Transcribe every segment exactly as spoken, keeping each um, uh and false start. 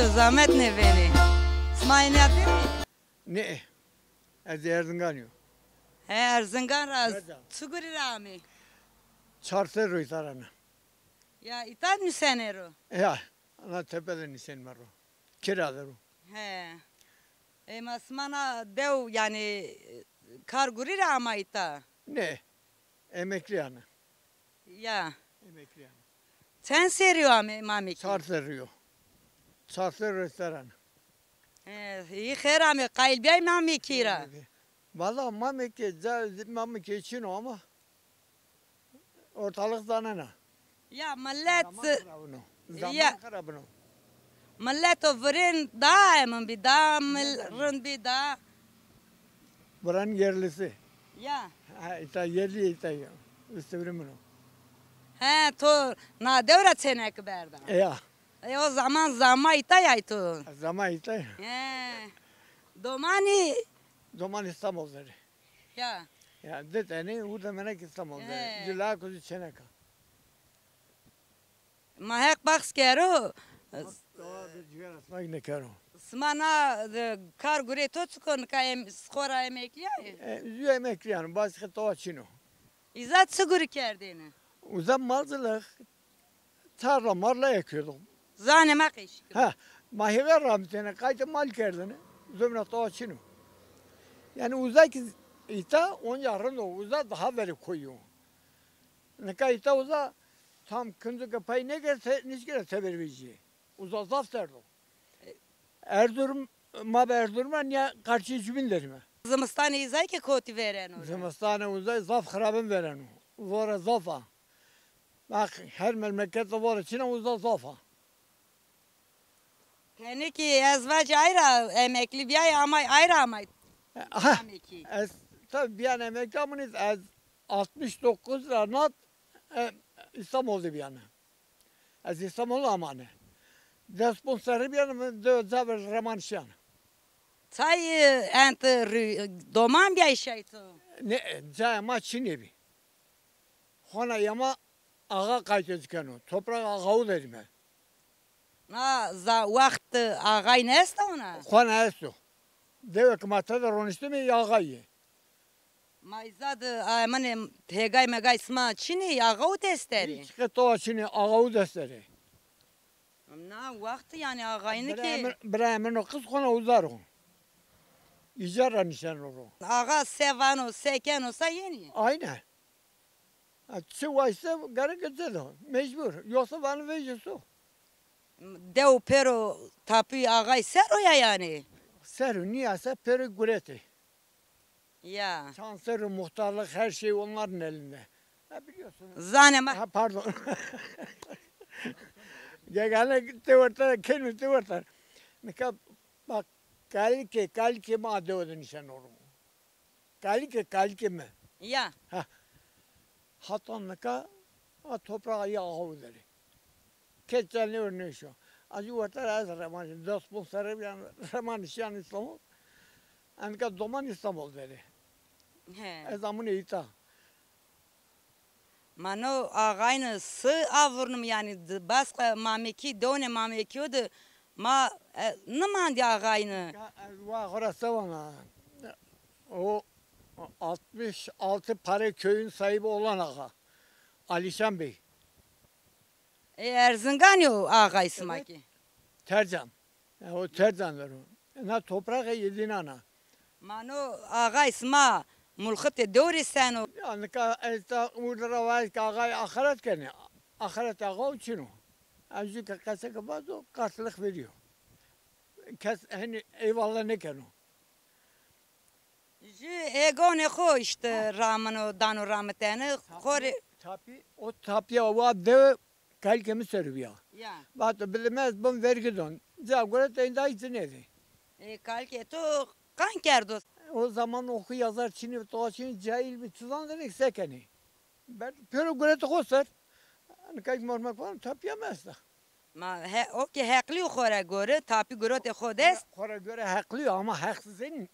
Zahmet nêbenê. Sima ênîya dê mi? Nê. Ez Erzinganî yo. He, Erzingan ra. Çi gurî ra amê? Çar serr o îta ra na. Ya, îta nusene ro? Ya, ana tepe de nusenîme ro. Kira de ro. He. E, ma sima na dew, yanî, kar gurî ra ama îta? Nê. Emeklî yanî. Ya. Emeklî yanî. Çend serrî yo amê Mamekî? Çar serrî yo. Çar serrî ser ana. He, îyî xêr amê, qayîl bîyay Mamekî ra? Valla Mamekî, ca-, Mamekî çin o ama ortalix zanena. Ya, milet. Zaman xirabin o. Zaman xirabin o. Milet o virên da emin bî da, mil-, rind bî da. Buranın yerlisi. Ya. Ha, îta yerlî, îta ya. Üstüvri min o. He, to na dew ra çêneki berda. E, ya. E, o zaman zama îta yay to. Zama îta ya. He. Domanî? Doman İstanbul der ê. Ya. Ya, di tenî, û de menek İstanbul der ê. He. Cila kuzu çêneka. Ma Heq bax kero. Doğa de cigara smak nêkero. Sima na, e, kar gurê to çik o, nika em-, xora emeklî yayê? E, zû emeklî yanî, bazı xeta çin o. Îza çi gurî kerdêne? Uza malcılık, tarla marla ekiyorduk. Zanê ma qeşî kiro. Ha, ma hêver ramitêne, qaytê mal kerdêne. Zomna toa çin o. Yanî uza ki îta, onca rind o, uza daha verê koyî yo. Nika îta uza tam kinco ke pay nêkerd, te-, nişkîna teber vejîyê. Uza zaf derd o. Erzurum, ma bi Erzurum ra nîya qarşî cubîn derîme. Zimistanê îzay ke kotî vêreno ra? Zimistanê uzay zaf xirabin vêreno. Vore zaf a. Bak, her memleket de vore çin a, uza zaf a. Tenê ki ez vacî ay ra emeklî bîyay, amay ay ra amay. Ha, amekî. Ez tabi bîyan emeklî amûn, ez altmış dokuz ra nat, e, İstanbul de bîyane. Ez Îstanbul amane. Des pûnc serrî bîyane, mi dewe ca ver reman şîyane. Çay, e, ent rü-, doman bîyay şay to? Ne, cayê ma çinê bî. Xona yama axa qaytê ci keno. Topraq axawu derîme. Na za-, wext axay nêesta ona? Xona esto. Dewe ki ma tede roniştime, axay yê. Ma îza de, a, emanê hêgay megay sima çinî, axawu dest der ê? Hiç qe toa çinî, axawu dest der ê. Na wext yanî axayîne ki. Birayê min, birayê min o qiz xona uza ro. Îcar ra nişeno ro. Axa se vano, se keno, sa yenî? Aynen. Ha, çi wayse gereke ci do. Mecbur. Yoksa vano vejî so. Dew pêro tapî axay ser o ya yanî? Ser o, nîyase pêro guretê. Ya. Çand serrî muhtarlık, her şey onların elinde. Ha, biliyorsunuz. Zanê ma. Ha, pardon. Gegane te werta, kenu te werta. Nika bak, kalike, kalike ma dewe de nişeno ro. Kalike, kalike mi. Ya. Ha. Hata nika a toprağa ya awu derê. Kes ca nêwir nêşo. Acı werta ra ez reman, des pûnc serrî bîyan reman şîyan İstanbul. Enika doman İstanbul derê. He. Ez amune îta. Ma no axayne si avurnum yanî, di-, basqa Mamekî, dewnê Mamekîyo de ma, e, nimandî axayne. Ya, ez wa xo ra se vana. O altmış altı Pare köyün sahibi olan ağa. Alişan Bey. E, Erzinganî yo axay sima ki? Tercan. Ya, o Tercan der o. Na topraqê yedînan a. Ma no axay sima mulxitê dewrî seno? Ya, nika ez ta urda ra vayî ki axay axaret kenê. Axaret axa o çin o. Ez jû ke qese ke vazo, karşılık veriyor. Kes henî eyvallah nêkeno. Jû êgonê xo îşte ramino, dano ramitene, xo rê. Tapî, o tapîya wa dewe kalikê mi ser o bîya. Ya. Vato bide mi ez bim vergi don. Ca guret ênda hiç nêdê. E, kalikê to qan kerdo? O zaman oku yazar çinî, toa çinî, cahil bî, çi zanenê se kenê. Ben pêro guretê xo ser. Nika ki mormek var, tapîya mi esta. Ma he, o ki heqlî yo xo ra gore, tapî gurotê xo dest. Xo ra gore heqlî yo ama heqsizên.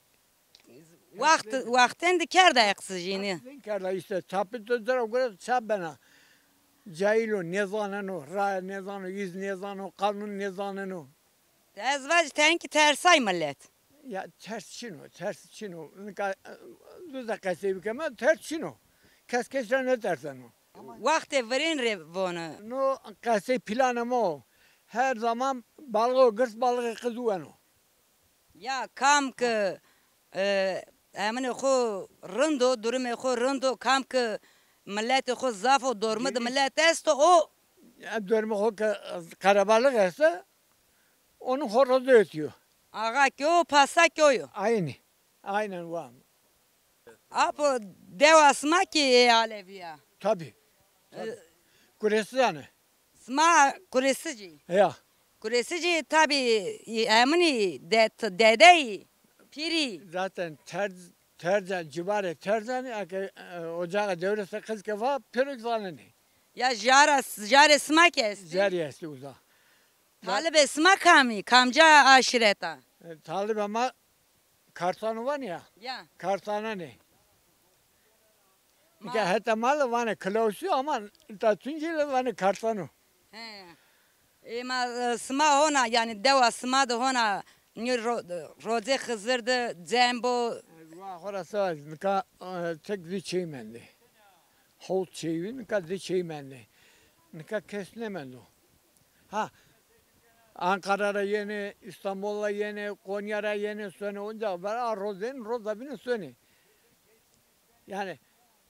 Waxt, waxtên de kerda heqsizînî. Heqsizên kerda îşte, tapî to ci ra gore ça bena. Cahil o, nêzaneno, raye nêzano, îz nêzano, qanûn nêzaneno. Ez vacî tenkî tersay milet. Ya ters çin o, ters çin o. Nika, e, duza qesey bikeme, ters çin o. Kes kes ra nêterseno. Wextê virên rê vono. No qesey planê ma o. Her zaman balixo girs, balixê qiz weno. Ya kam ki, e, eminê xo rind o, durumê xo rind o, kam ki miletê xo zaf o, dormi di milet esto, o. Ya dormê xo ki qerebalix esto, onu xo roze etiyo. Axa ki o, pasa ki o yo. Aynı. Aynen wa. Apo, dewa sima ki ê Alevî ya? Tabii. Tabii. E, Kuresizan ê. Sima Kuresicî. Ya. Kuresicî tabii, eminî, de-, dedeyî, pîrî. Zaten Terz-, Terzen, civarê Terzen, eke, e, ocağa dewrese qız ke va, pêro zanenê. Ya jara, jarê sima ki estî? Jarî estî uza. Talibê sima kamî, kamca aşîreta? E, talibê ma Kartano vanê ya. Ya. Kartanan ê. Ma- Nika heta ma de vanê Klausî ama ta Tunceli de vanê Kartano. He. E, ma, e, sima hona, yanî dewa sima de hona, nî ro-, rozê Xizir de cem bo. Ez wa xo ra se vajî, nika, e, tek di çey mendê. Hewt çey bî, nika di çey mendê. Nika kes nêmendo. Ha, Ankara ra yenê, Îstanbul ra yenê, Konya ra yenê, sonê onca vera a rozên, roza bîne sonê. Yanî,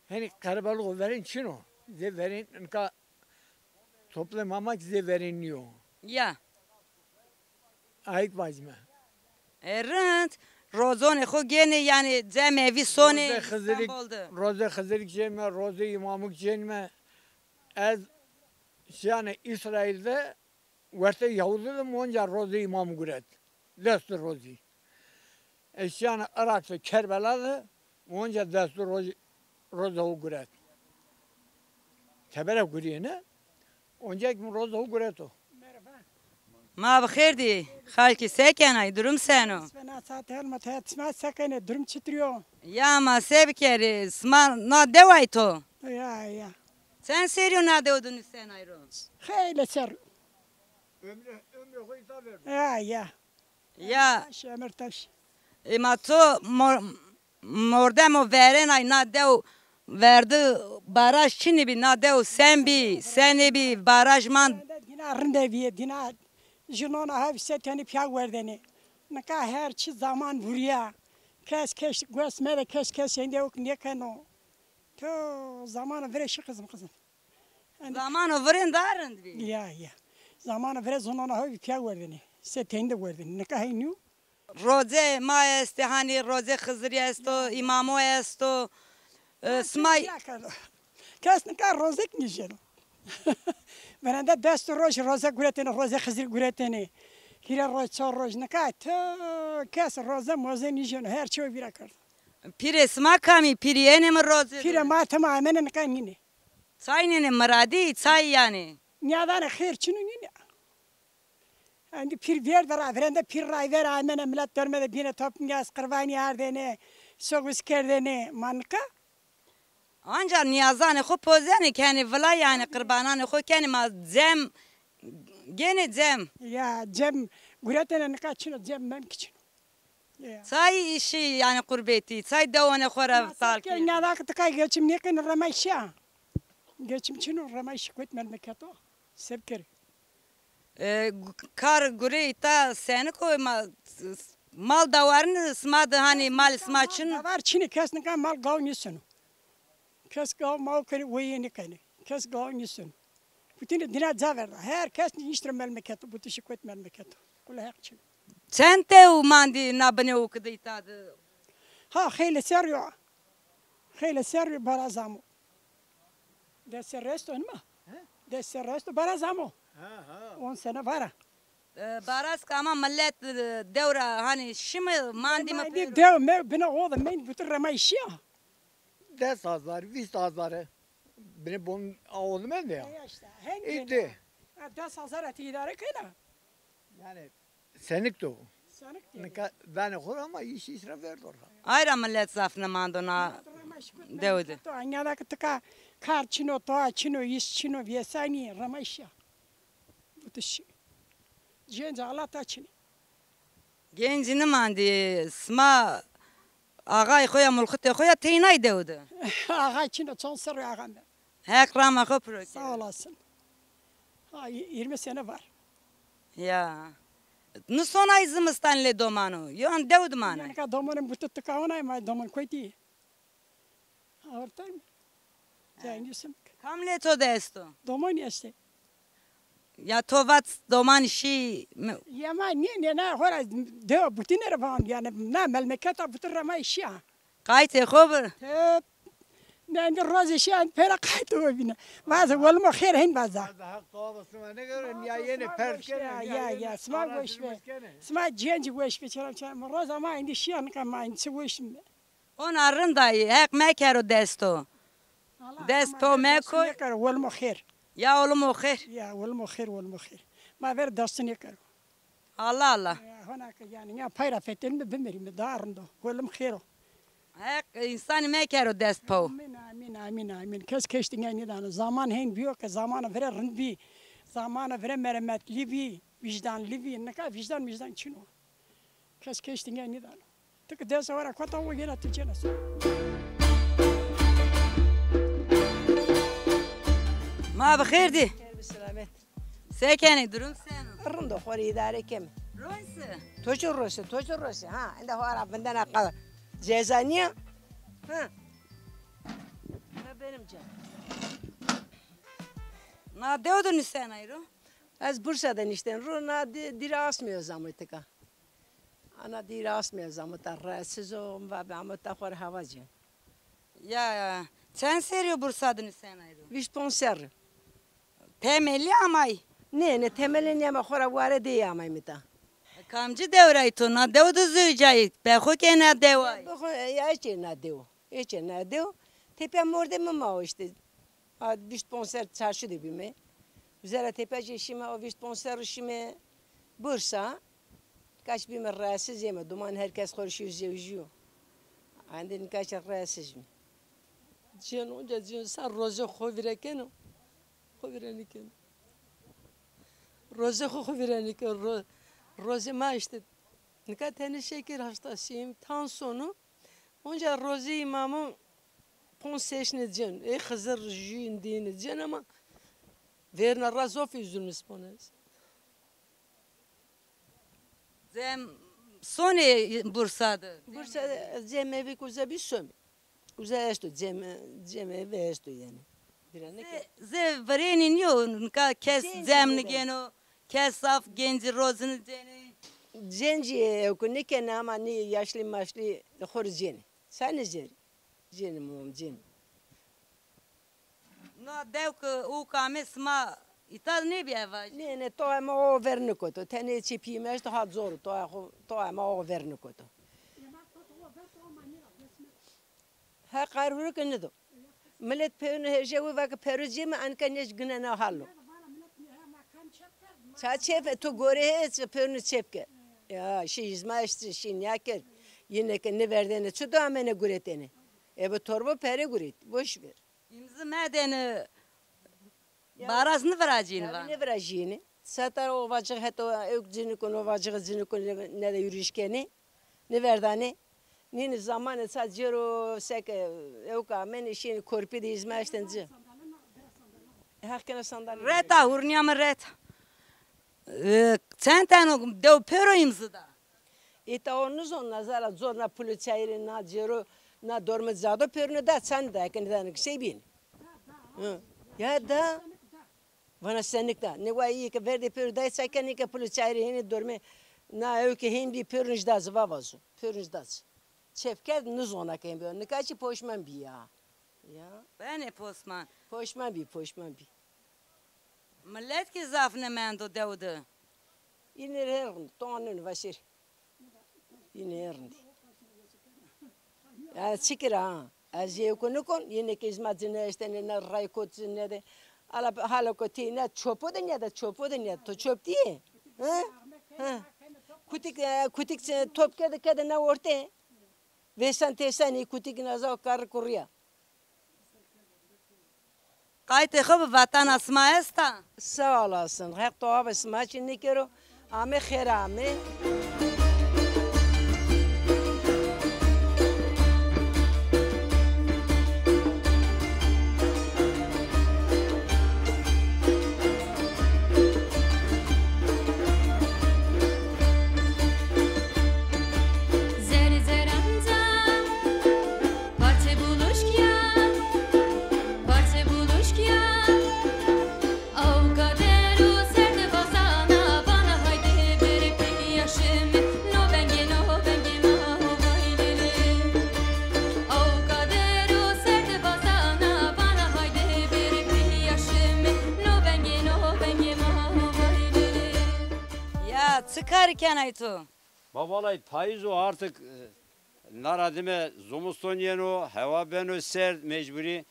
henî qerebalixo verên çin o. Zê verên, nika toplumê ma kî zê verên nîyo. Ya. Ayik vacime. E, rind, rozonê xo gênê, yanî cem evî sonê Îstanbul de. Rozê Xizirîk cênme, rozê îmamik cênme. Ez şiyanê Îsraîl de, wertê Yahudî de mi onca rozê îmam guret. Dest rozî. Ez şiyanê Iraq de, Kerbela de mi onca dest rozî, roza xo guret. Tebera gurîyêne, onca kî mi roza xo gureto. Ma bi xêr dî, xalkî se kenay, durum seno? Sena saat helma te sima se kenê, durum çitur o? Ya ma se bikerê, sima na deway to? Ya, ya. Çend serî yo na dew de nusenay ro? Xeylê ser. Ömrü, ömrü xo îta verdo. Ya, ya. Ya. Taş, ömür taş. E, ma to mor-, mordemo verenay na dew verdi, baraj çinî bî, na dew sen bî, senê bî, baraj mand. Dîna rinde bîye, dîna jinona ha se tenî pîya werdenê. Nika her çi zaman vurîya. Kes kes, gues mede, kes kes hende ok nêkeno. To zamano virê şi qizim qizim. Zamano virên daha rind bî. Ya, ya. Zamano virê zonona ho bî pîya werdenê. Se tenî de werdenê. Nika hey nîyo. Rozê ma estê, hanî rozê Xizirî esto, îmamo esto. E, sima kes nika rozek nîjeno. Verende dest roj roze guretêne, rozê Xizirî guretêne. Hîrê roj, çar roj nika to kes roze moze nîjeno. Her çi o vîra kerdo. Pîrê sima kamî, pîrî ênê mi rozê? Pîrê ma tema emene nika nînê. Çay nênê miradî, çay yanî? Nîyadanê xêr çin o nînê. Endî pîr vêrde ra, virende pîr rayver amene, milet dorme de bîne topnî, ez qirbanî ardêne, soguz kerdêne, ma nika. Anca nîyazanê xo pozenê, kenê vila yanî qirbananê xo kenê, ma cem gênê cem. Ya, cem guretêne nika çin o, cem mem kî çin o. Ya. Çay îşî yanî qurbetî, çay dewanê xo ra tal kerdî? Nîyada ki tika geçim nêkenê, remay şîya. Geçim çin o, remay şî kotî memleketo. Se bikerî. E, gu-, kar gureyî ta senik o, ma, mal dawarin sima de, hanî mal sima çin? Mal dawar çinî, kes nika mal gaw nîseno. Kes gaw maw kenê, weyê nêkenê. Kes gaw nîseno. Kutîne dîna ca verda. Her kes nîştî ra memleketo, butişî kotî memleketo. Kula heq çin. Çend dew mandî na binê û ki de îta de? Ha, xeylê serrî yo. Xeylê serrî yo, baraz amo. Des serrî esto nima? He? Des serrî esto, baraz amo. Ha, ha. On sene vara. E, baraz ki ama milet, e, dew ra hanî şî mi, mandî mi pêro? Dew mew bine o de mend, butir remay şîya. Des hazar, vîst hazar e. Binê bon a oğlu mende ya. E, işte, heng. Ha, des hazar etî îdare kena. Yanî senik do. Senik de. Nika danê xo ra ama îş îş ra verdo ra. Ay ra milet zaf nêmando na dew de. To anya da ki tika kar çin o, toa çin o, îş çin o, vêsanî, remay şîya. Bu tişî. Cênca ala ta çinî. Gencî nimandî, sima axayê xo ya, mulxitê xo ya, teynay dew de? Axa çin o, çond serrî axa mi. Heq rama xo piro kero. Sağ olasın. Ha, y-, yirmi sene var. Ya. Nisonay zimistan lê domano, yan dew de manay? Yanî ka domanê butu tikawanay, ma doman kotî. Ortay mı? Cengiz mi? Kam lê to de esto? Domanî estê. Ya to vat doman şî mi? Ya ma nê, nê, na, xora dewa butinê ra van, yanî na melmeketa butin ra ma şîya. Qaytê xo bi. Hep. Ne, indi rozê şîya, indi pêra qaytê xo bîne. Vaze, welimo xêr, hên vaza. Vaze, Heq towa sima nêgero, ya yenê pers kenê, ya, ya, sima weş be. Sima cencî weş be, çeram, çeram. Roza ma indi şîya, nika ma indi çi weş be. Ona rind a, Heq mekero dest to. Dest to meko. Nêkero, welimo xêr. Ya welimo xêr. Ya welimo xêr, welimo xêr. Ma ver dest nêkero. Allah Allah. Ya, hona ke yanî, ya pay ra fetelîme bimirîme, daha rind o. Welim xêr o. Heq însanî mekero dest po. Amîn, amîn, amîn, amîn. Kes keş dînge nêdano. Zaman hên bîyo ke zamana vire rind bî. Zamana vire meremetlî bî, vîjdanlî bî. Nika vîjdan, vîjdan çin o. Kes keş dînge nêdano. Ti ki dest wara kota o yena ti cena so. Ma bi xêr dî. Xêr bi selamet. Se kenê, durum seno? Rind o, xo rê îdare keme. Roy se? To çi rose, to çi rose? Ha, enda xo ara vindena qala. Ceza nîya? Ha. Ne benim can. Na dew de nusena ro? Ez Bursa de nişten ro, na di-, dîre asmîyo zamê tika. Ana dîre asmîya zamita, rahatsiz o, va be amita xo rê hava cê. Ya, ya. Çend serrî yo Bursa de nusenay ro? Vîst ponc serrî. Temelî amay? Nê, nê, temelî nêama, xora ware de amay mita. Kamci dewray to, na dew de zewcayî, be xo ke na deway? Be xo, ya, ê çê na dew. Ê çê na dew. Tepîya mordemê ma o îşte. A, vîst ponc serrî çarşu de bîme. Uza ra tepîya jî şîme, o vîst ponc serrî şîme Bursa. Kaç bîme rahatsiz yeme, duman her kes xo rê şîyo zewjîyo. Ende nika çî rahatsiz bîme. Cêno, onca cêno, sa rozê xo vîre keno. Xo vîre nêkeno. Rozê xo, xo vîre nêkeno. Ro-, rozê ma îşte. Nika tenê şeker hastasıyım, tansiyonu. Onca rozê îmamon ponc şeş nê cên. Ê Xizir jû îndî nê cên ama verna ra zof üzülmüş bonez. Cem sonê Bursa de? Bursa de cemevî ke uza bî somê. Uza esto cem, cemevî esto yanî. Bira nêke. Zê, zê virênî nîyo, nika kes cem nêgeno, kes zaf gencî rozî nêcenê. Gencî ewk nêkenê ama nî yaşlî maşlî xo rê cênê. Senî cêrî? Cênî mom cênî. Na dew ke û kame sima îta de nêbî eva jî? Nê, nê, toa ma o ver nikoto. Tenê çê pîyê mi esto ha zor o. Toa xo, toa ma o ver nikoto. Ha, qarhurike nido. Milet peyûnê hêrje wi vake pero cême, anka nêc ginena halo. Ça çêfe, to gore hê, peyûnê çêp ke. Ya, şî îzma eşti, şî nîya kerd. Yine ke nêverdêne, çi do amêne guretêne? Ebe torbo pere guret, boş ver. Îmzi medêne, baraz nêvirajîne vana. Nêvirajîne. Seta ovacix heto ewk cinî kon, ovacix cinî kon, nede yürüyüş kenê. Nêverdanê. Nînî zamanê ça cêro seke ewk amenê şînî korpî de îzma eştên ci. Heq kena sandalye. Reta, hurnîya mi reta. E, çend teno dew pêro îmzi da? Îta o nizon, na zara zor, na pulê çayirê, na cêro, na dormê cado pêrune da, çend da, eke nêdano ke sey bînî. Hı. Ya da. Vana senik da. Nê wa îyê ke verdê pêro dayê ça kenê ke pulê çayirê hênê dormê. Na ewke hên bî pêrunij da ci, va vazo. Pêrunij da ci. Çep kerd nizona ke hên bî. Nika çî poşman bî ya. Ya. Benê posman. Poşman bî, poşman bî. Milet kî zaf nêmendo dew de. Îne rê rind, to aneno vaşêrî. Yine rindî. Ya çikira ha. Ez yê ewko nikon, yine ke îzma cine eştene, ne ray kot cine de. Ala halo ko tî ne çopo de ne de, çopo de ne de. To çop tî? He? He. Kutik, e, kutik çi-, top kede kede ne orte. Vêsan têsanî kutik naza o karri kurrîya. Qaytê xo bi, vatana sima esta? Sağ olasın. Heq towa ve sima çî nêkero. Ame xêr ame. Karî kenay to? Ma valay payîz o artık, e, na ra dime zimiston yeno, hewa beno serd, mecburî,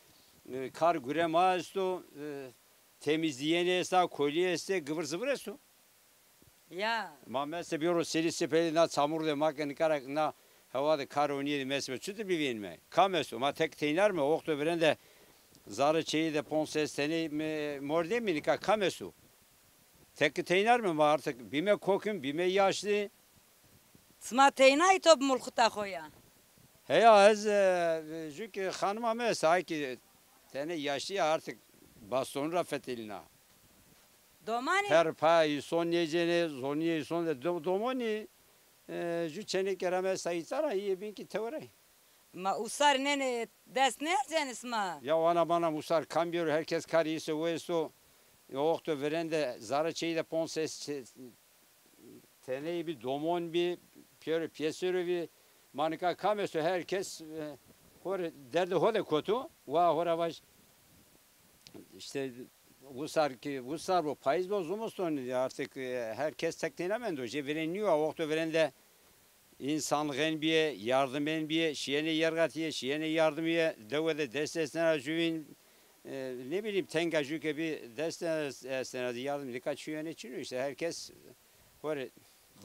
e, kar gure ma esto, e, temizlîyenî esta, kolî estê, givir zivir esto. Ya. Ma mese bîyo ro serî sipelî na çamur de ma ke nika ra na hewa de kar onîyê de mese çutir bivînme? Kam esto? Ma tek teynar me, oxto virende zare çeyî de ponc ses tenê me mordemî nika kam esto? Tek teynar me ma artık bîme kokim, bîme yaşlî. Sima teynayî to bi mulxita xo ya? Heya ez, e, jû ki xanima mi esta, ay ki tenê yaşlî ya artık bastonu ra fetelîna. Domanî? Her paya îson nêcenê, zonîyê îson de do-, domonî, e, jû çênekê ra mi esta îta ra, îyê bîn kî tewrey. Ma usar nênê dest nêerzenê sima? Ya wana mana usar kam bêro, herkes karê îse o esto. O wexto virende zare çeyî de ponc ses çe-, teney bî, domon bî, pêro pêsero bî. Ma nika kam esto, herkes, e, ho rê derdê ho de koto. Wa ho ra vaj, işte, usar ki, usar bo, payîz bo, zimiston artık, e, herkes tek teyna mendo. Jê virên nîyo, a wexto virende însanlixên bîye, yardimên bîye, şîyenê yergatîye, şîyenê yardimîye, dewe de dest estena jûvîn, e, ne bileyim, tenga jû ke bî dest estena yardim. Nika çîyo nê çin o, işte herkes ho rê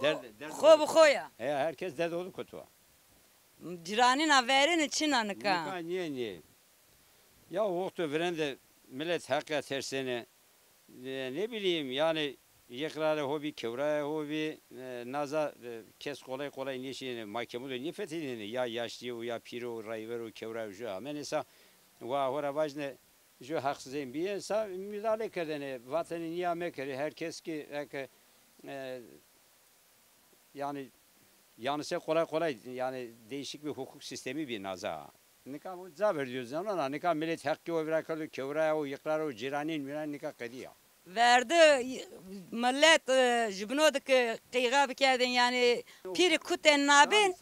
derd, derd xo bi xo ya. He, herkes derd odu koto. Ciranîna verêne çin a nika? Nika nîye, nîye. Ya wexto virende milet heq ra tersêne. E, ne bileyim, yani, yêqrarê ho bî, kewrayê ho bî, e, naza, e, kes kolay kolay nêşîyêne, makemu de nêfetelînêne, ya yaşlî o, ya pîr o, rayver o, kewra o, jû amenê sa, wa ho ra vajne, jû haqsizên bîye sa, mudale kerdêne, vatêne nîya mekerê, her kes ki, eke, e, yani, yanise kolay kolay, yani, değişik bir hukuk sistemi bî naza. Nika o ca verdîyo zanana, nika milet heqê ho vîra kerdo, kewraya ho, yîqrara ho, cîranîn mîran nika qedîya. Verdi, milet, e, jubîno de ki qîxa bikerdên, yani, pîrî kutên nabên,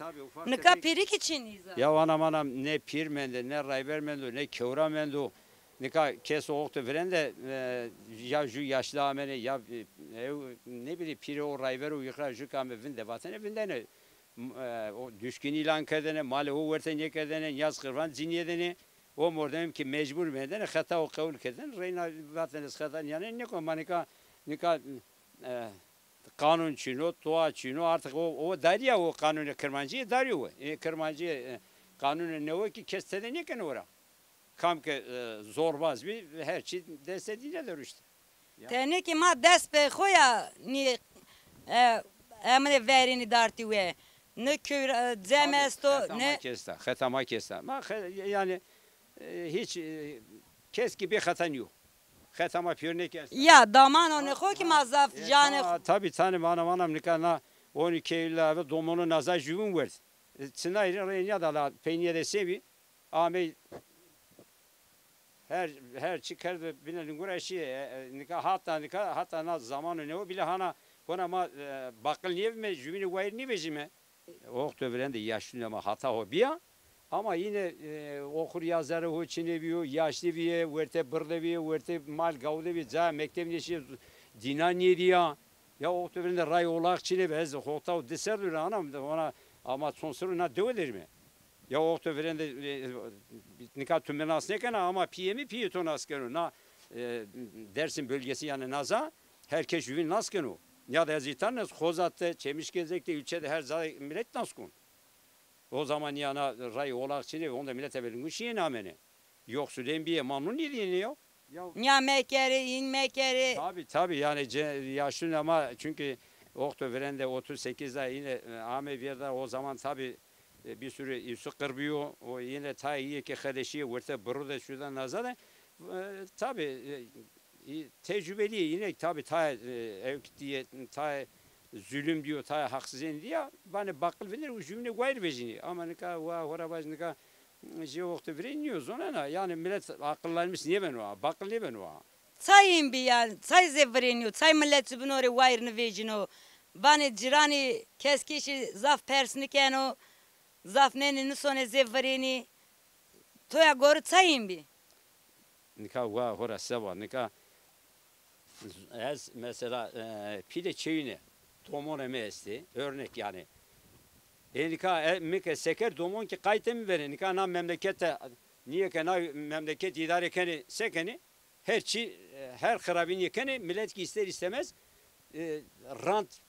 nika pîrî ki çin îza. Ya wana mana ne pîr mende, ne rayber mendo, ne kewra mendo. Nika kes o wexto virende, e, ya jû yaşlı amenê, ya, e, ew, ne bileyim, pîrê o, rayver o, yîqra jû ke ame vinde vatene, vindene. M-, e, o düşkün îlan kerdene, malê o werte nêkerdene, nîyaz qirvan cinîyedene. O mordemî ki mecbur mendene, xeta o qewul kerdene, reyna vatene ez xeta nîyane nêko. Ma nika, nika, e, qanun çin o, toa çin o, artık o, o darîya o qanunê Kirmancîye darîyo we. E, Kirmancîye, e, qanunê newe ki kes tede nêkeno wera. Kam ke, e, zorbaz bî, her çî destê dîne de ruşt. Ya. Tenê ki ma dest pê xo ya nî, e, emrê verênî dartî we. Ne kewr, e, cem esto, ne. Xeta ma ki esta, xeta ma ki esta. Ma xe-, yani, e, hiç, e, kes ki bê xeta nîyo. Xeta ma pîyorîne ki esta. Ya, damanonê xo ki ma zaf, e, janê xo. Tabî, tanê vana, vana nika na onî keyla ve domonu naza jûvîn werd. E, çinay rê, rê nîyada la peynîye de se bî. Amey her, her çi kerd bîne lingura şîye. E, e, nika hata, nika hata na zamano newe bîle hana hona ma, e, baqil nîyevîme, jûvînê wayîr nîvejîme. Oxto virende yaşlîne ma hata ho bîya. Ama yine, e, okur yazarı ho çine bîyo, yaşlı bîye, werte birde bîye, werte mal gawde bîye, ca mekteb nêşîye, dîna nêdîya. Ya oxto virende ray olax çine be, ez xo taw di ser dûre anam, ona ama çon sero na dewe derîme. Ya oxto virende, e, nika tu mi nas nêkena ama pîyê mi pîyê to nas keno. Na, e, Dersim bölgesi yani naza herkes jûvîn nas keno. Ya da ez îtan ez Xozat de, Çemişgezek de, ilçe de her ca millet nas kon. O zaman ya na ray olax çinê, onda millet eve lingu şîyê namenê. Yoksulên bîye, mamnun nêdîyêne ya. Ya. Nîya mekerê, în mekerê. Tabi, tabi, yani ce-, yaşlîn ama çünkü oxto virende otuz sekiz da yine, e, ame vîyerda o zaman tabi, e, bir sürü îsu qir bîyo. O yine tayê îyê ke xeleşîye werte birru de şuda naza de. E, tabi, e, î-, tecrübelî yine tabi tayê, e, ewk dîye, tayê zulüm dîyo, tayê haksizên dîya, vanê baqil vinir û jûmînê wayir vejînî. Ama nika wa hora vaj nika Jê wextî virên nîyo zonena, yanî milet aqillenmiş nêbeno a, baqil nêbeno a. Çay ên bî yanî, çay zê virênîyo, çay milet jubîno rê wayir nivêjîno. Vanê cîranî keskîşî zaf pers nikeno, zaf nênê nisonê zê virênî. To ya gorî çay ên bî? Nika wa hora seba, nika Ez mesela, e, pîlê çêyune, domonê mi estê. Örnek yanî. E, nika, e, mi ke seker domon ki qaytê mi benê. Nika na memlekete, nîye ke na memleket îdare kenê, se kenê? Her çî, e, her xirabînîye kenê, milet ki ister istemez, e, rant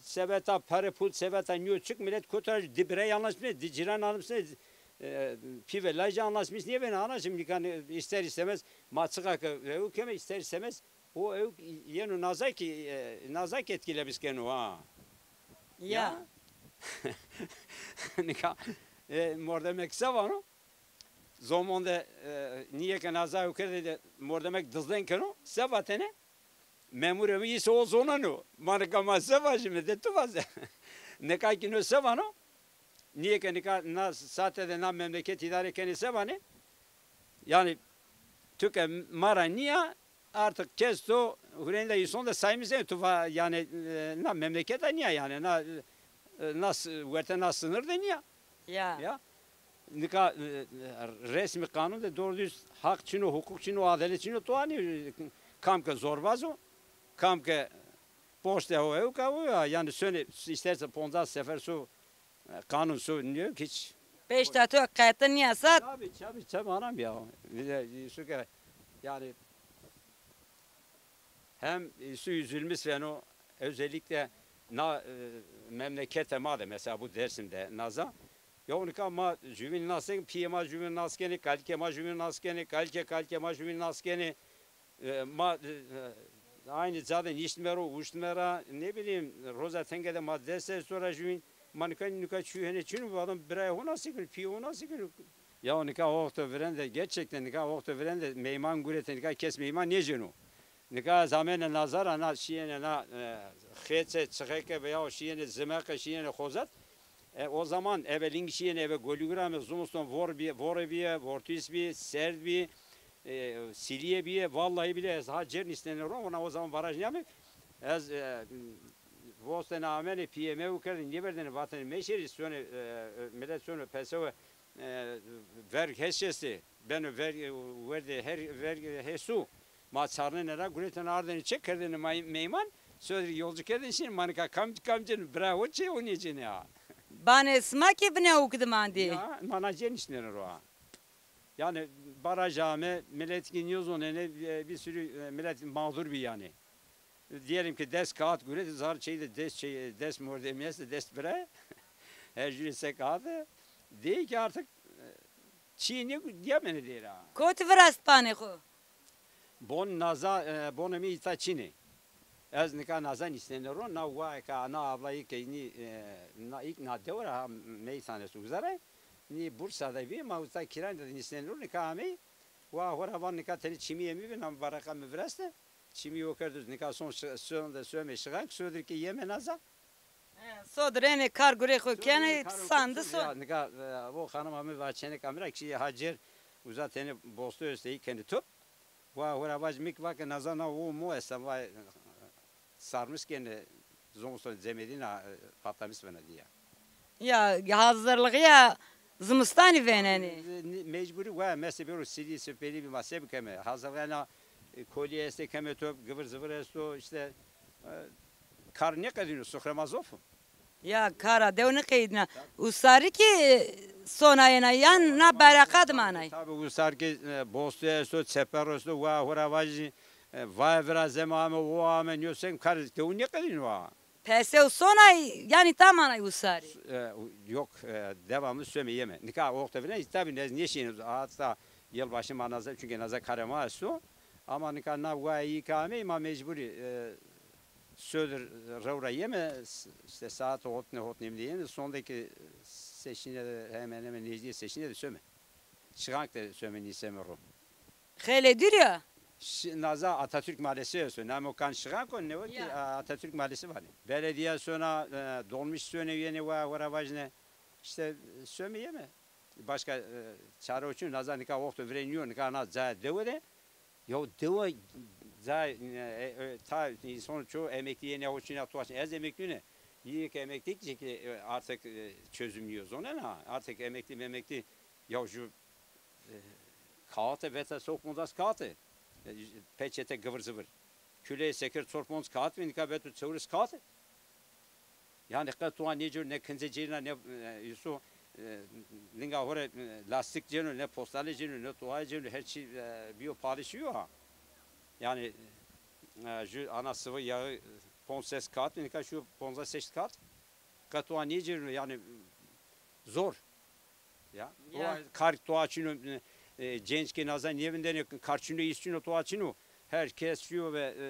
sebeta, pere pul sebeta nîyo çik, milet kota di birey anlaşmî, di cîran anlaşmî, e, pî ve lajê anlaşmî nêbenê. Anlaşmî nika, ister istemez ma çiqa ke ew keme, ister istemez o ew yeno naza ki, e, naza ki etkilemiş keno ha. Ya. Ya. Nika, e, mordemek se vano? Zomon de, e, nîye ke naza ew kerdê de mordemek dizden keno, se vatene? Memurê mi îse o zoneno. Ma nika ma se vajîme de tu vaze. Nika ki no se vano? Nîye ke nika na sate de na memleket îdare kenê se vanê? Yanî tu ke ma ra nîya, artık kes to hurênda îson de saymış, tu va yanî, e, na memleketa nîya yanî, na, e, na s-, werte na sınır de nîya. Ya. Ya. Nika, e, resmî qanun de doğru düz hak çin o, hukuk çin o, adalet çin o, to anî, e, kam ke zorbaz o, kam ke poşte ho ew ka o ya, yanî sönê isterse poncas sefer su, e, qanun su nîyo hiç. Peşta to qetin nîya sat. Tabii, tabii, tabii, anam ya. Bir de su ke yanî hem su üzülmüş beno, özellikle na, e, memlekete ma de, mesela bu Dersim'de naza. Ya nika ma jüvin nas kenê, piyê ma jüvin nas kenê, kalikê ma jüvin nas kenê, kalikê kalikê ma jüvin nas kenê. E, ma, e, aynı ca de niştme ro, uştme ra, ne bileyim, roza tenge de ma dest esto ra jüvin. Ma nika, nika çü hene çin, adam birayê ho nas kenê, piyê ho nas kenê. Ya nika oxto virende, gerçekten nika oxto virende meyman gurete, nika kes meyman nêceno. Nika zamêne naza ra na şîyêne na, e, xêçe, çixeke veya şîyêne zimeqe, şîyêne xozet. E, o zaman eve ling şîyêne eve Golîgurame, zimiston vor bîye, vore bîye, vortîs bî, serd bî, e, silîye bîye. Vallahi bile ez ha cêr nîstêne ro, ona o zaman baraj nîyame. Ez, e, vostêne amenê pîyê mi ew kerdêne, nêverdêne vatêne meşêrî, sonê, e, e, milet sono pesewe, e, verg hes estê, beno verg, e, werdê her verg, e, hesu. Ma çarnêne ra, guretêne ardêne çek kerdêne may-, meyman, sodrî yolcu kerdêne şîn, ma nika kam, kam cêno, bira ho çê, o nêcêne ha. Banê sima kî vine û kidimandî. Ya, ma na cê nişnêne ro ha. Yani baraj ame, milet kî nêzonêne, e, bir sürü, e, milet mağdur bî yani. Diyelim ki des kağıt guret, zar çey de des çey, des mordemî estê, des bire. Her jüri se kağıdı. Değil ki artık, e, çî ne diyemene değil ha. Kotî virast banê xo? Bon naza, e, bonê mi îta çin ê. Ez nika naza nîstêne ro, na waye ke na ablayî ke nî, e, na îk na dewe ra ha meytan est uzare. Nî Bursa de bî, ma uza kîran de nîstêne ro, nika amey. Wa ho ra van nika tenê çimîyê mi bi, na bereqa mi vireste. Çimî o kerdo, nika son şi-, son de some şixak, sodir ke yeme naza. He, sodir ênê kar gurê xo kenê, sandi son. Ya, nika, e, o xanima mi va çêneka mi ra kî ha cêr uza tenê bosto estê, î kenê top. Wa ho ra vaj mi kî va ke naza na o mo esta, va, e, sarmiş kenê, zimiston cemedîna, e, patlamiş bena dîya. Ya, hazırlığı ya zimistanî vênenê. E, mecburî wa mese bêro silî sipelî bî, ma se bikeme. Hazırlığına, e, kolye estê keme top, gıvır zıvır esto, işte, e, kar nêqedîno, suxre ma zof o. Ya, kara dew nêqedîna. Usarî kî sonayêna yan na bereqa dimanay? Tabi, usar kî, e, bostu esto, çeper esto, wa ho ra vajî, e, va virazeme ame, o ame, nîyo sen kar dew nêqedîno ha. Pesew sonay, yanî tamanay usarî? E, yok, e, devamlı some yeme. Nika oxte vine, tabi ne, nêşîyêne, hatta yılbaşı ma naza, çünkü naza karê ma esto. Ama nika na wayî ke amey, ma mecburî, e, sodir rew ra yeme, s-, işte saat hotne, hotne nîmî de yeme, sondeki se şîne de hemen hemen nejdîyê se şîne de some. Şixank de some nîseme ro. Xeylê dûr ya? Şi-, naza Atatürk Mahallesi esto. Namo kan Şixank o, newe ki, ya, A-, Atatürk Mahallesi vanê. Belediye sona, e, dolmuş sone yenê wa, ho ra vajne. İşte, e, some yeme. Başka, e, çare o çin, naza nika oxto vire nîyo, nika na cayê dewe de. Ya dewe cayê, e, e, ta insan çoğu emekli yenê o çin ya tuaş. Ez emekli ne. İyi ki emekli ki, e, artık, e, çözüm nîyo zonena. Artık emekli memekli ya ju, e, kağıtı vete sok mondas kağıtı. E, peçete gıvır zıvır. Küleyê seker çor ponc kağıt ve nika veto çewres kağıtı. Yanî qe toa nêcêno, ne kince cêna, ne, e, îso, e, linga ho rê, e, lastîk cêno, ne postalê cêno, ne toa cêno, her çî, e, bîyo pahalı şîyo ha. Yanî, e, ju ana sıvı yağı, e, ponc ses kat, nika şu ponza ses kat. Qe toa nêcêno, yanî, zor. Ya. Ya. Toa, kar toa çino, e, e, genç ke naza nêvindenê, kar çino, îş çino, toa çino. Her kes şîyo ve, e,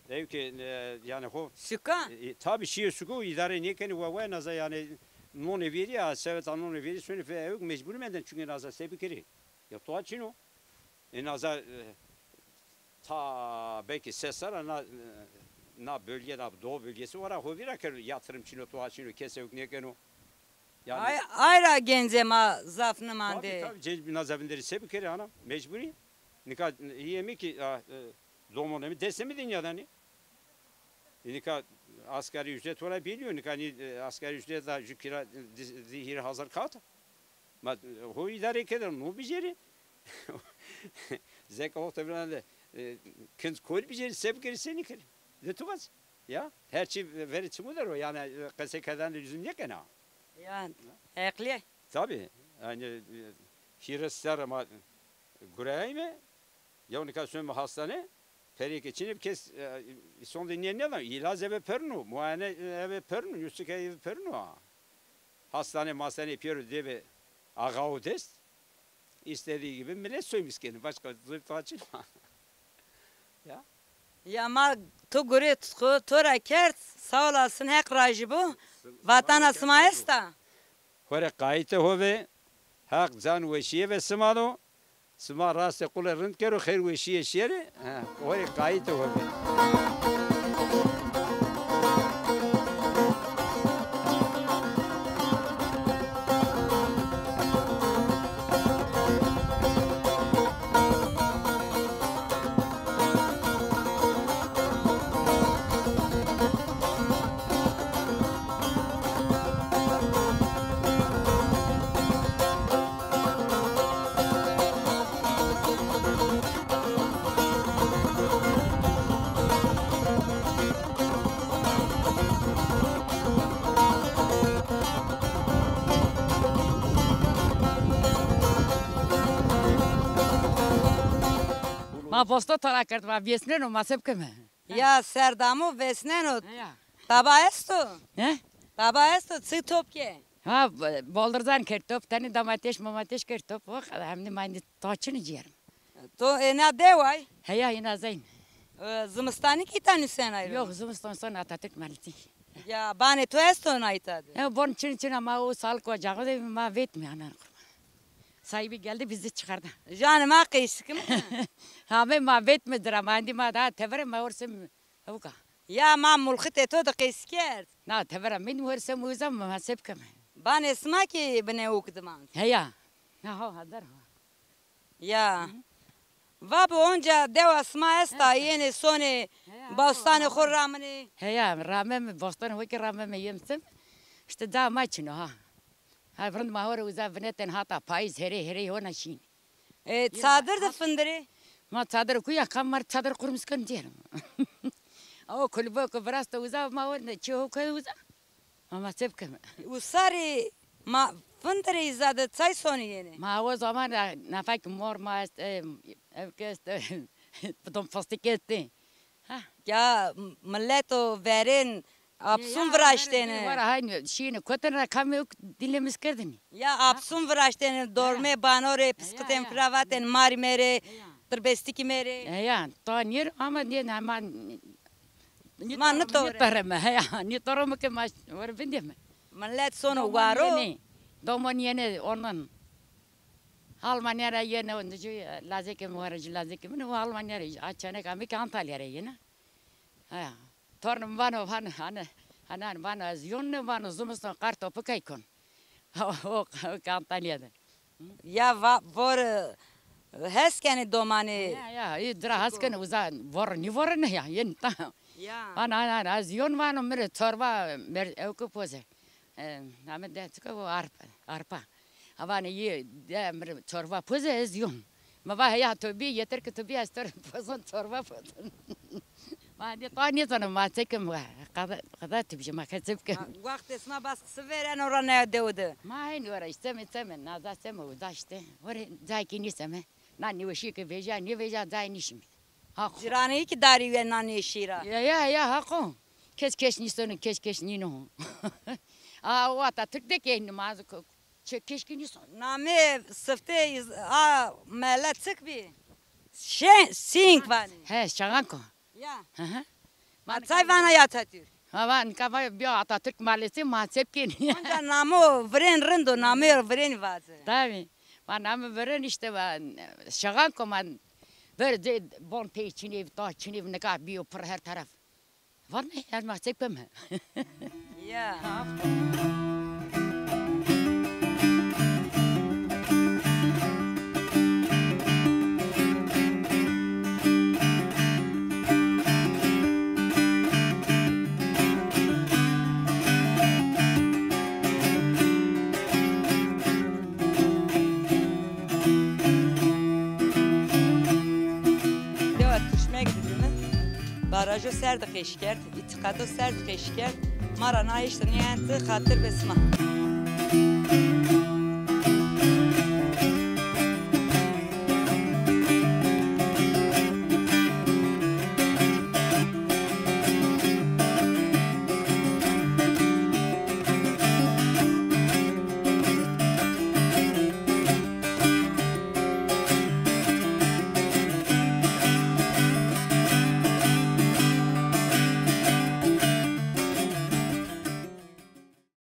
Ewke, e, yanî ho. Suka? E, e, tabî şîyê suko îdare nêkenê, wa wa naza yanî nonê verî ya, seveta nonê verî sonê fe ewk mecbur menden, çunke naza se bikerê. Ya toa çin o. E, naza, e, ta belki se serra na, e, na bölge, na doğu bölgesi wara ho vîra keno, yatırım çin o, toa çin o, kes ewk nêkeno. Yanî Ay, ay ra gencê ma zaf nimandê. Tabî, tabî, cenc bî naza vinderî se bikerê ana, mecburî. Nika, e, yemî ki, a, e, Domonê mi destê mi de nîyadanê. E, nika asgari ücret wara bîlîyo, nika nî, e, asgari ücret da ju kira, e, di, di hîrê hazar kata. Ma, e, ho îdare kerde, no bicerê. Zeka wexta vîrane de, e, kinc kol bicerê, se bikerê, se nêkerê. De tu vaz. Ya, her çî verê çimu der o, yanî, e, qesey kerdene de lüzum nêkena. Ya, heqlî. Tabî, yanî, e, hîrê serre ma gureyayme, Yew nika sonme hastane, perê ke çinê bi kes, e, îson de nîye nêdan. Îlaz eve perino, muayene eve perino, yusike eve perino ha. Hastane mastane pêro dê be ağao dest, istediği gibi millet soymuş kenê. Başka zor tatil. Ya. Ya ma to gurê xo to ra kerd, sağ olasın, Heq rajî bo. Vatana sima esta? Xo rê qayîtê ho ve, Heq can weşîye ve sima do. Sima rastê qule rind kero, xêr weşîye şêrê. Ha, xo rê qayîtê ho ve. Ma posta tara kerd, ma vêsneno, ma se bikeme. Ya serdamo vêsneno. Ya. Taba esto? He? Taba esto, çi top ke? Ha, boldirzan kerd top, tenê domates, momates kerd top. O kadar, hem de mendî taçini ciğerim. To ena deway? Heya, ena zeyn. E, zimistanî kî ta nusena ro? Yok, zimistan son Atatürk Mahallesi. Ya, banê to esto na îta de? Ya, bon çin çin ama o sağlık ocağı de ma vetme anan kurban. Sahibi geldi, bizi çıkardı. Canê ma qeysikî mi? Hame ma vetme dira, ma endî ma daha tevere ma orsem ewka. Ya ma mulxitê to de qeys kerd. Na tevera min orsem uza ma se bikeme. Banê sima kî binê ewk dimand. Heya. Ha, ha, hazır ha. Ya. Va bi onca dewa sima esta, yenê sonê bostanê xo ramnê. Heya, rameme, bostanê xo kî rameme yemsim. İşte ca ma çin o ha. Ha, rind ma ho rê uza vinetên hata payîz herê herê hona şîn. E, çadir de findirê? Ma çadir kuya kam mar çadir kurmuş kan diyelim. O kulübe ku virasto uza ma o ne çi ho ke uza. Ama se bikeme. Usarî ma findirê îza de çay sonî yenê? Ma o zaman ra nefek mor ma est, e, evke est, e, bidon fıstık est. Ha. Ya, m-, milleto verên apsûn viraştêne. Wara haynî şîne kotin ra kamê uk dîlemiz kerdinî. Ya, apsûn viraştêne, dormê bano rê, piskitên kravatên marîme rê, tirbestikîme rê. Heya, ta nêr ama nê heman. Ma nitore. Nitore mi, heya, nitore mi ke ma wer vindê mi. Millet sono waro. Domon yenê, ondan. Almanya ra yenê, lazekê mi wara, lazekê mi, o Almanya ra, a çenek amê ke Antalya ra yenê. Heya. Tornum vano, vano, hane, hanan vano, ez yon ne vano, zimistan kartopu key kon. O, o, o Antalya de. Ya va-, vor, e, hes kenê domanê. Ya, ya, î dira hes kenê uza vor, nî vor ne ya, yen ta. Ya. Vano, hanan, ez yon vano, mi rê çorba, mer-, ewke poze. E, name de, çika o arpa, arpa. A vanê yê de mi rê çorba poze, ez yon. Mi va heya to bî, yeter ki to bî, ez to rê pozon çorba pozon. Ma de ta nêzana ma çi kim, qada, qada tu bije ma ke çi kim. Ha, wextê sima bas qisi vêreno ra ne dew de. Ma hên ora işte me çeme, naza çeme, uza işte. Ore cay ki nîseme. Na nêweşî ke veja, nêveja cay nîşime. Haqo. Cîranî ki darî we na nêşî ra. Ya, ya, ya, haqo. Kes kes nîsono, kes kes nîno. A, o Atatürk de ke nimaz ko-, çe kes ki nîsono. Namê siftê iz-, a mele çik bî? Şe-, Sîng vanî. He, Şaxanko. Ya. Hı hı. Ma çay vana ya Atatürk. Ha, va nika va biyo Atatürk Mahallesi, ma çep kenî. Onca namo virên rind o, namê virên vaze. Tabii. Ma namê virên işte va Şaxanko ma ver de bon pey çinê, ta çinê nika biyo pir her taraf. Van ne, ez ma çep keme. Ya. Dewa Tuşmek didimi. Barajo ser de qeş kerd, îtîqado ser de qeş kerd. Ma ra na eşte nîyenti xatir be sima.